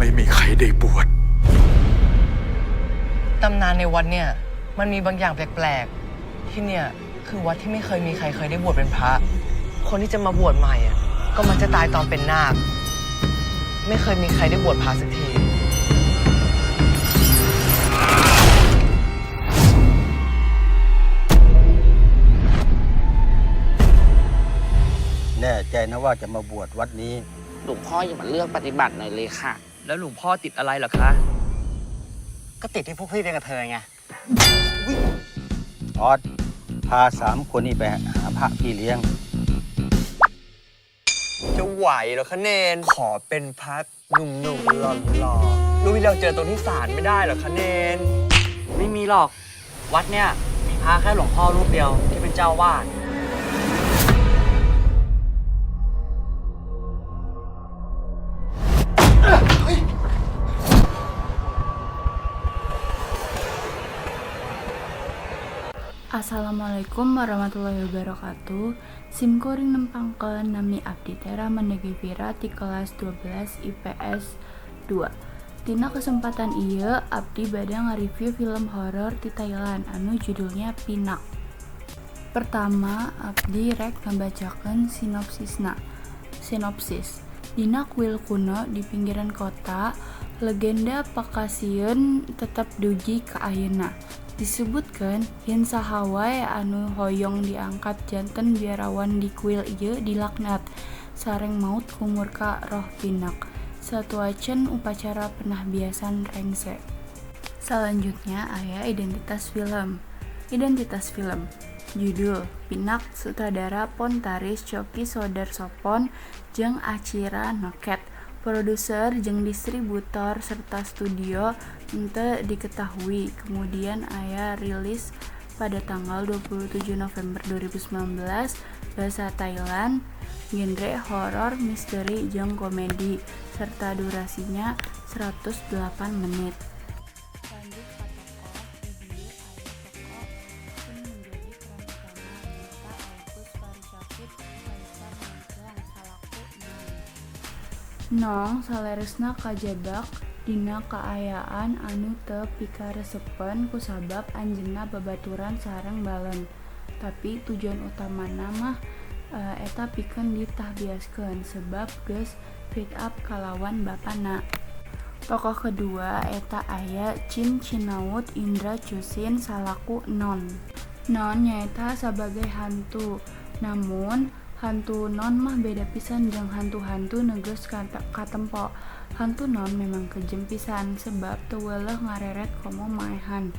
ไม่มีใครได้บวช ตำนานในวัดเนี่ย มันมีบางอย่างแปลกๆ ที่เนี่ยคือวัดที่ไม่เคยมีใครเคยได้บวชเป็นพระ คนที่จะมาบวชใหม่อ่ะก็มักจะตายตอนเป็นนาค ไม่เคยมีใครได้บวชพระสักที แน่ใจนะว่าจะมาบวชวัดนี้ หลวงพ่ออย่ามาเลือกปฏิบัติหน่อยเลยค่ะ แล้วหลวงพ่อติดอะไรเหรอคะ ก็ติดที่พวกพี่เป็นกับเธอไง ออสพาสามคนนี้ไปหาพระพี่เลี้ยง จะไหวเหรอคะเนน ขอเป็นพระหนุ่มๆหล่อๆรูปที่เราเจอตรงที่ศาลไม่ได้เหรอคะเนน ไม่มีหรอก วัดเนี่ย มีพระแค่หลวงพ่อรูปเดียวที่เป็นเจ้าวาด Assalamualaikum warahmatullahi wabarakatuh. Sim kuring nempangkeun, nami abdi Tera Mandagi ti kelas 12 IPS 2. Tina kesempatan ieu abdi bade nge-review film horor ti Thailand anu judulnya Pinak. Pertama, abdi rek ngabacakeun sinopsisna. Sinopsis. Dina kuil kuno di pinggiran kota, legenda pakasieun tetep dugi ka ayeuna. Disebutkeun yen saha wae anu hoyong diangkat janten biarawan di kuil ieu dilaknat sareng maut ku murka roh Pinak. Satuacan upacara penahbiasan rengse. Selanjutnya aya identitas film. Identitas film. Judul Pinak, sutradara Pontaris Coki Sodarsopon jeung Achira Noket. Produser jeung distributor serta studio henteu diketahui. Kemudian aya rilis pada tanggal 27 November 2019, bahasa Thailand, genre horor, misteri jeung komedi, serta durasinya 108 menit. Lanjut ka tokoh, di dieu aya tokoh nu menjadi peran utama, nyaeta August Varichakit Kaisarnonkwong salaku Nong. Nong saleresna kajebak dina kaayaan anu teu pikaresepeun kusabab anjeunna babaturan sareng Balon. Tapi tujuan utamana mah eta pikeun ditahbiaskeun sebab geus break up kalawan bapana. Tokoh kedua eta aya Chin Chinawut Indra Chusin salaku Non. Non nyaeta sabagai hantu. Namun hantu Non mah beda pisan jeung hantu-hantu nu geus katempo. Hantu Non memang kejem pisan sebab teu weleh ngareret komo maehan.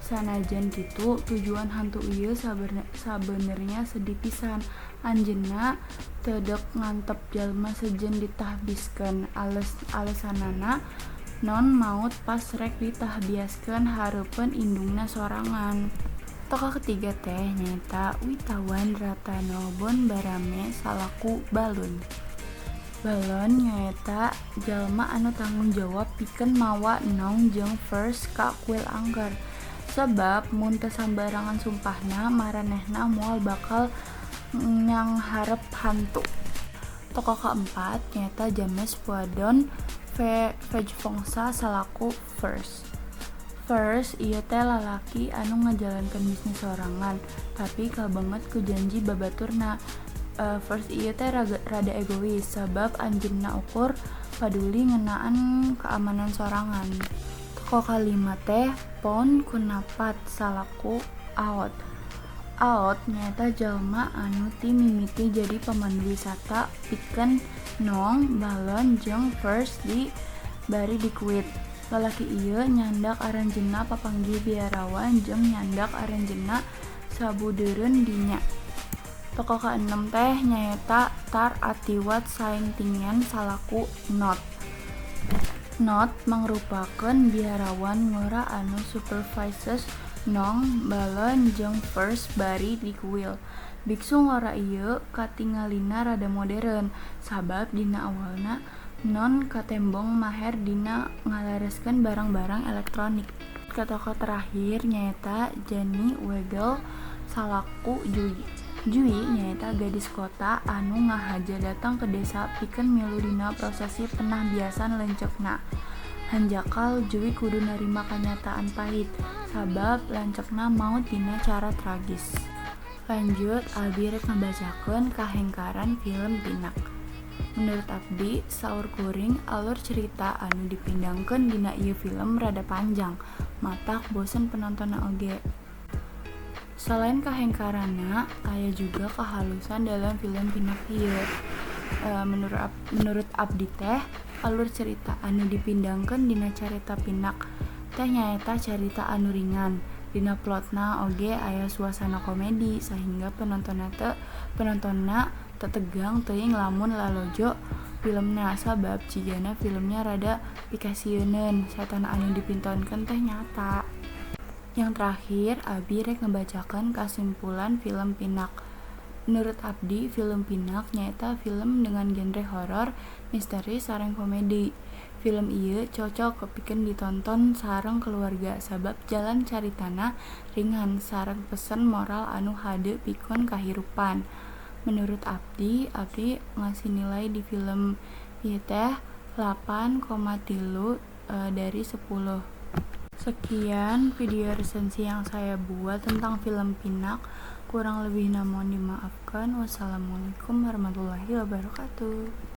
Sanajan kitu, tujuan hantu ieu sabenernya sedih pisan. Anjeunna teu deuk ngantep jalma sejen ditahbiskeun. Alesanana Non maut pas rek ditahbiaskeun hareupeun indungna sorangan. Tokoh ketiga teh nyaeta Witawan Ratanobon Barame salaku Balun. Balon nyaeta jalma anu tanggung jawab pikeun mawa Nong jeung First ka kuil angker. Sebab mun teu sambarangan sumpahna, maranehna moal bakal nyangharep hantu. Tokoh keempat nyaeta James Puadon Vejpongsa salaku First. First ieu teh lalaki anu ngajalankeun bisnis sorangan, tapi kabanget ku janji babaturna. First ieu teh rada egois sabab anjeunna ukur paduli ngeunaan keamanan sorangan. Tokoh kalima teh Pon Kunapat salaku Aot. Aot nyaeta jalma anu ti mimiti jadi pemandu wisata pikeun Nong, Balon jeung First di bari dikuit. Lalaki ieu nyandak aranjeunna papanggih biarawan jeung nyandak aranjeunna sabudeureun dinya. Tokoh kaenem teh nyaeta Tar Atiwat Saengtingen salaku Not. Not mangrupakeun biarawan ngora anu supervises Nong, Balon jeung First bari di kuil. Biksu ngora ieu katingalina rada modern sabab dina awalna Non katembong maher dina ngalereskeun barang-barang elektronik. Ka tokoh terakhir nyaeta Jani Wegel salaku Jui. Jui nyaeta gadis kota anu ngahaja datang ke desa pikeun milu dina prosesi penahbiasan lanceukna. Hanjakal Jui kudu narima kanyataan pahit sabab lanceukna maot dina cara tragis. Lanjut, abi rek ngabacakeun kahengkaran film Pinak. Menurut abdi, saur kuring, alur cerita anu dipindangkeun dina ieu film rada panjang, matak bosen penontonna oge. Selain kahengkaranna, aya juga kehalusan dalam film Pinak ieu. Menurut abdi teh, alur cerita anu dipindangkeun dina carita Pinak teh nyaeta carita anu ringan. Dina plotna oge aya suasana komedi sahingga penontonna teu tegang teuing lamun lalojo filmna, sabab jigana filmna rada pikasieuneun, setan anu dipintonkeun teh nyata. Yang terakhir, abi rek ngebacakeun kasimpulan film Pinak. Menurut abdi, film Pinak nyaeta film dengan genre horor, misteri, sareng komedi. Film ieu cocok pikeun ditonton sareng keluarga sabab jalan caritana ringan sareng pesen moral anu hade pikeun kahirupan. Menurut abdi, abdi ngasih nilai di film ieu teh 8,3 dari 10. Sekian video resensi yang saya buat tentang film Pinak. Kurang lebihnya mohon dimaafkan. Wassalamualaikum warahmatullahi wabarakatuh.